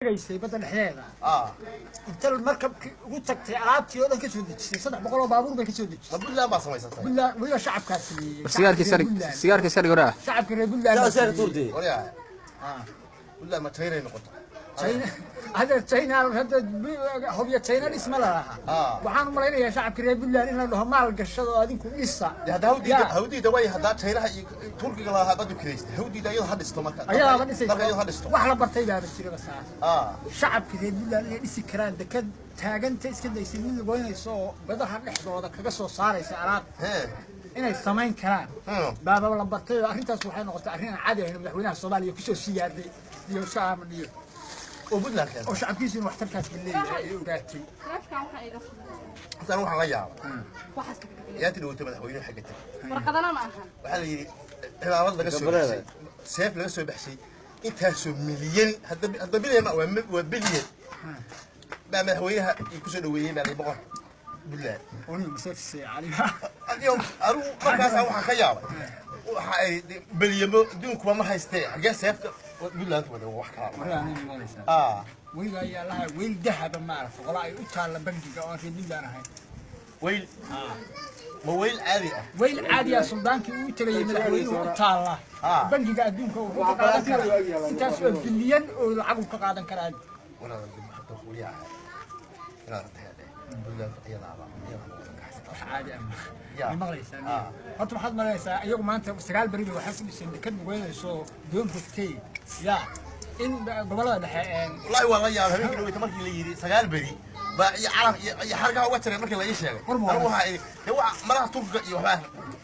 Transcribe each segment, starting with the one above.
Wareegaysay badda dhexdeeda. Inta markabkii ugu tagtay alaabtii oo dhan ka soo dejisay, 300 oo baabuur bay ka soo dejisay. Ma Puntland baa samaysatay? Puntland weliba shacabkaa sameeyey. Sigaarkii Shacabka reer Puntland. Sigaarkii iska dhig horaa. Shacabka reer Puntland baa sameeyey. Waryaa, Puntland ma China ay noqotay? China hadda, China hadda hobyo China dhisma la lahaa. Waxaan u malaynayaa shacabka reer Puntland in la dhaho maal gashada oo adinku dhisa. Dee hadda hawdiida, hawdiida way haddaa Chinaha iyo Turkiga lahaa badu kiraysta, hawdiida iyadoo ha dhisto marka. Ayadaaba dhisaysa. Marka iyadoo ha dhisto. Wax la bartay baaba jiraba saas. Shacabka reer Puntland inay dhisi karaan dekad taaganta iska daysay, mid lugoynaysa oo badaha dhexdooda kaga soo saaraysa alaab inay samayn karaan baaba la bartay, oo arrintaas waxay noqotay arrin aan caadi ahayn oo madaxweynaha Soomaaliya kusoo siyaaday iyo iska aamaniyo oo Puntland keentay oo shacabkiisu inuu waxtarkaas ba leeyahay ay ogaatay. Taleefankan waxaa iga furan. Horta anigu waxaan la yaabay Waxaas ka fikiraya. yaati dhaweyta madaxweynuhu xagga tagay. Warqadana ma ahan. Waxaa la yidhi cimaamad laga soo baxshay, seef laga soo baxshay, intaasoo milyan, hadda bilyan ma waa bilyan baa madaxweynaha kusoo dhaweeyey, baa la boqor Puntland. Oniyo masafise cali. Adigo anigu markaasaa waxaan ka yaabay waxa ay bilyamo adduunkuba ma haystee, xaggee seefta Puntland wada wax kala? Waryaa, anay maqlaysaa? Weliga ayaa lahaa weyl dahaba maaragta qola ay u taalla bangiga oo aan reer Puntland ahayn. Weyl ma weyl caadi ah? Weyl caadi ah, suldaankii uu tagayay madaxweynuhu u taalla bangiga adduunka uu ka qaadan karaa intaas oo bilyan oo lacag uu ka qaadan karaa. Walaal hadda waliyaa inaad tahay Puntland iyadaaba wadanka haysata. Wax caadi ah Ya. ma maqlaysaa? Horta waxaad malaysaa iyagu maanta 9 beri bay waxay ku dhiseen dekad lugeynayso doon rogtay ya in gobollada dhexe Wallahi waa la yaabay habeenkii dhaweyta markii la yidhi 9 beri baa iyo calam iyo xargaha uga jareen markii la ii sheegay. War ma anigu waxaa idhi dee waxa malaha Turkiga iyo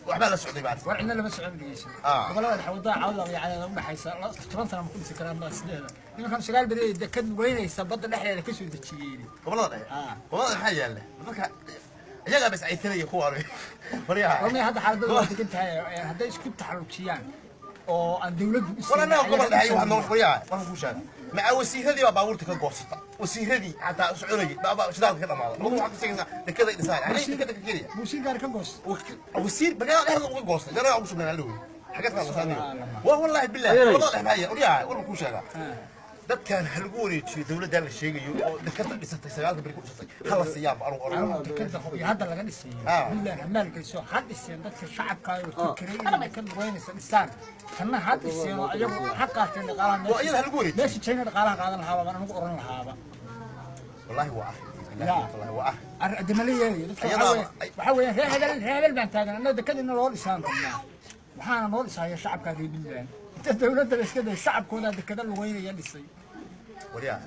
waxbaa la socday baa. War cidna lama socon, dhegeyso. Gobollada dhexe wadada cawda iyo cadaada u dhaxaysa 10 sano ma ku dhisi karaan baa sideeda. Nimankan 9 beri ay dekad lugeynaysa badda dhexdeeda ka soo dejiyeen. Gobollada dhexe? Gobollada maxaa yaalla marka? Iyagaa bas caytanaya kuwaan, waryaha. Warmay, hadda xaaladadu waa degan tahay hadday isku taxallujiyaan oo aan dawladdu dhisin. War annaga gobol dhexe waxaa noo, waryaha, waxaan kuu sheega maca wasiiradii baa baabuurta ka goosata, wasiiradii xataa soconayay baa shidaalka ka dhamaada. Lagu waxaad ka sheegaysaa dekeday dhisaan, xagee dekeda ka keliya? Wasiir gaar ka goos. Wasiir magaalada dhexda uga goostay, danaga ugu shubnay allow xageed ka hadlasaa niyo? Waa wallahi billahi, gobolada dhexe maxaa yaala? Waryaha, war kuu sheegaa, dadkan ha lagu wareejiyo dawladdan la sheegayo oo dekada dhisatay, 9-ka beri ku dhisatay, ha la siiyaanba anugu oran. Anigu dekada iyo hadda laga dhisayo Puntland ha maalgeliso, ha dhiseen dadka shacabka oo fikiray inay dekad lugeynaysa dhisaan, tanna ha dhiseen oo iyagu ha qaateen dhaqaalaha. Waa iyada ha lagu wareejiyo. Meesha China dhaqaalaha qaadan lahaaba baan anigu oran lahaaba. Wallahi waa arrin, billahi wallahi waa arrin. Adimala yeelayo dadka waxaa weeyaan reer hebel, reer hebel baan taagan annaga dekadina loo dhisaan rabnaa, waxaana noo dhisaya shacabka reer Puntland. Inta dawladda la iska day, shacabkoodaa dekada lugeynaya dhisay. Waryaha,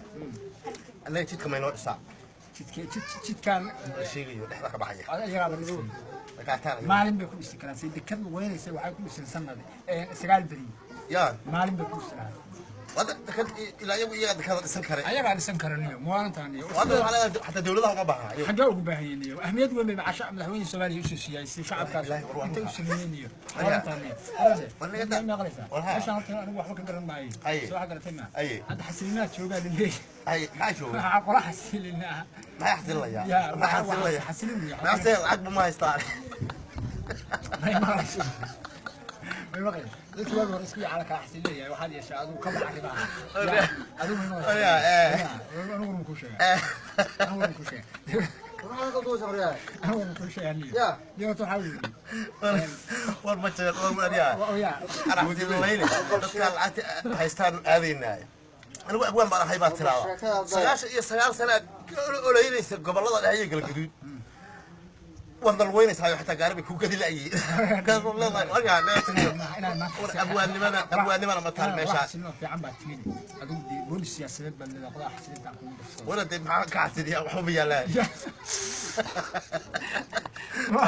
annaga jidka maynoo dhisaa? Jidka jidkaan la sheegayo dhexda ka baxaya ayagaaba dhisay. Dhaqaataan Maalin bay ku dhisi karaan say dekad lugeynaysa waxay ku dhiseen sanad 9 beri. Yaa. Maalin bay ku dhisi karaan. Hadda dekad ilaa iyagu iyaga dekada dhisan kare. Ayagaa dhisan kara niyo muwaalantaan niyo. Hadda waxaa leedahay xataa dawladaha uma baahna iyagu. Xaggee ugu baahan yihiin niyo? Ahmiyad weyn bay macasha madaxweyne Soomaaliya usoo siiyay si shacabkaas Wallaahi, war waa intay u runtaa. sameeyeen niyo Waryaa. muwaalantaan niyo. War naga daa. Maqlaysaa? War haa. Meeshaan horta anigu waxba ka garan maayo. Aye. Soo waxa garatay ma Aye. hadda xasiliinaad joogaa laleeyahay. Ay, maxaa jooga? Waxaa qola xasilinaa. Maxay xasilinaya? Ya. Maxay xasilinaya? Xasilin. Maxay xasilin? Lacag buma haystaan. May maqlaysaa? May maqlaysaa? Dadki waagi hore isku yacala kala xasilinaya, waxaad yeeshaa adigu ka bax arrimaha. Ya, adigu may maqlaysaa? Waryaa, eh. Ya, aniguna kuu sheegaa, aniguna kuu sheegaa, aniguna kuu sheegaa niyo. Niyo horta waxaa weeye War ma jira, war waryaa. Ya. Ana xasilinayne dadkaan lacagta haystaan aadaynaayo. Anigu abwaan baan ahay baa tiraada, 99 sana aad ka oleynaysa gobollada dhexe iyo Galgaduud, waad nalweynaysaa, xataa gaari bay ku gadi la'yihiin. Kaasoo leedahay waryaa leetaniyo. Inaan maanta War abwaannimana ma taal meeshaan. Xasilino fiican baa timid adigu, dee boolis siyaasadeed baa leedahay, qodaa xasilinta aan kugu darsado. Wala dee maxaa ka xasiliya? Waxba ma yaalaan.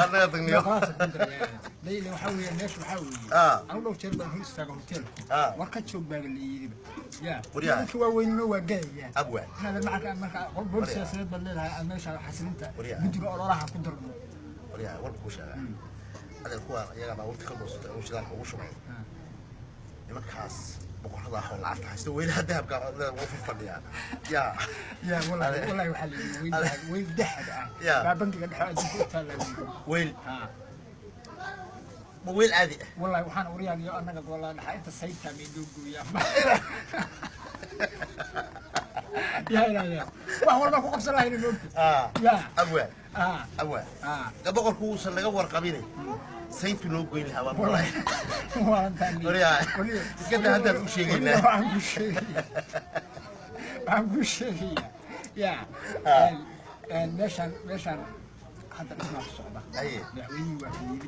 Annaga tagniyo. Layla waxaa weeye meesha waxaa weeye anigu dhowr jeer baan hor istaaga hoteelku, war ka joog baa la yidhiba ya. Waryaa. Dadka waaweynina waa galayaan. Abwaan. Inaad marka boolis siyaasadeed baad leedahay aan meesha xasilinta Waryaa. guddiga ololaha ku darno. Waryaa, warka kuu sheegaa, adeer, kuwaan iyagaa baabuurta ka goosatay oo shidaalka ugu shubay nimankaas boqorada ah oo lacagta haysta, weylaha dahabka ugu fadhiyaan yaa. Ya wallahi, wallahi waxaa la yidhi weyl weyl dahab ah baa bangiga dhexe adduunka u taalla. Weyl ha. Ma weyl caadi ah? Wallahi waxaan oryaan iyo annaga gobolada dhexe inta saytaa may noo gooyaa. Yaa ilaahay, wax walba ku qabsan lahayn moogta. Ya. Abwaan. Abwaan, boqorku uusan naga warqabinay, sayntu noo goyn lahaa waa. Wallahi waan taani. Waryaa, iska daa, haddaan u sheegaynaa. Waxaan ku sheegayaa, waxaan ku sheegayaa, ya meeshaan hadda dhismaa ku socda. Madaxweynihii waa ka yimid.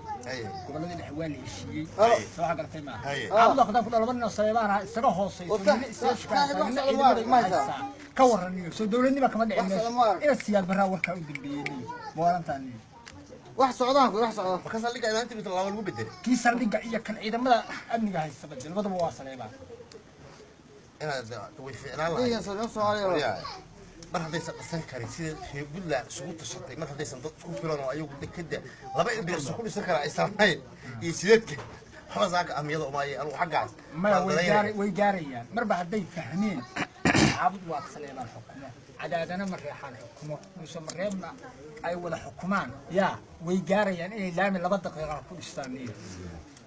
Gobolladii dhexe waa la heshiiyey. Soo waxa garatay maaha? Caabud aqdaan ku laba nin oo Saleebaan ah isaga hooseyso, nina iseeshkaasa, nina ciidamada u haysaa. Ka warraniyo, soo dowladnima kama dhicin meesha. Ina Siyaad Barraa warkaa u dambeeyey niyo maalintaa niyo. Wax socdaan ku wax socda. Marka saldhigga imaanta mid laba lagu bedelay. Kii saldhigga iyo kan ciidamada amniga haysta badel, labadaba waa Saleebaan. Inaad way fiicnaan lahayd. Iyo soo Soomaaliya. Waryaa, mar haddaysan dhisan karin sida reer Puntland isugu tashatay, mar haddaysan dad isku filan oo ayagu dekeda laba ilbeerso ku dhisan kara aysan lahayn iyo sideedka, waxba saaka ahmiyada umaayay anugu xaggaas. Maya, waan way danaynaya. Gaara way gaarayaan marba hadday fahmeen Caabud waa Saleebaan xukumo, Cadaadana Mareexaan xukumo, Muuse Mareebna ay wada xukumaan, yaa way gaarayaan inay laami 2 daqiiqa ku dhistaan niyo.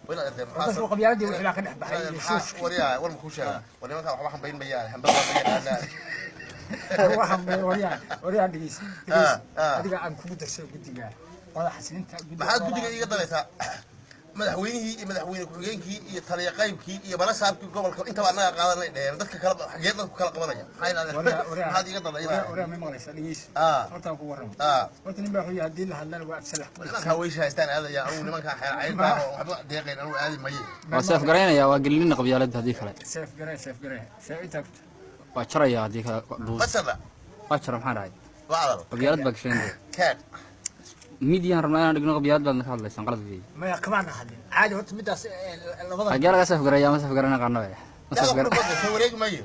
Wayna aragtay, maxaa dadku qabyaaladii wixii baa ka dhex baxay iyo maxaa shuushkii. Waryaa, war ma kuu sheegaa? War nimankaan waxba hambayn mayaan, hambada ma yaqaanaan. Waxaan waryaa, waryaa, dhegeysa, dhegeysa. Ah. Adiga aan kugu darsay guddiga wada xasilinta guddiga. Maxaad guddiga iiga daraysaa? Madaxweynihii iyo madaxweyne ku-xigeenkii iyo taliya qaybkii iyo balasaabkii gobolka intaba annaga qaadanay dheheen. Dadka kala xagee dadku kala qabanaya? Maxay waryaa, waryaa. maxaad iiga daray? Waryaa, may maqlaysaa? Dhegeysa. Hortaan ku warramo. Horta nin baa wuxuu yahay haddii la hadlana waa absalax ku dhegsan. Nimankaa weysha haystaan aadaya anugu, nimankaa xeer cayrtaa oo waxba deeqayn anugu aadi maye. Waa seef garaynayaa, waa gelinina qabyaaladda haddii kale. Seef garee, seef garee, seef intaa ku Waa jaraya haddii kale duus. Basada. Waa jara, maxaan dhahay? Wacdal. Qabyaalad baa gashaynaya. Keed. Midiyaan rabnaa inaan dhigno, qabyaalad baadna ka hadlaysaan, qalad weeye. Maya, kamaana hadlin, caadi horta midaas labada. Xagee laga seef garaya? Ma seef garana qaano ma seef Dada gar ku dhufada soo wareegi mayo.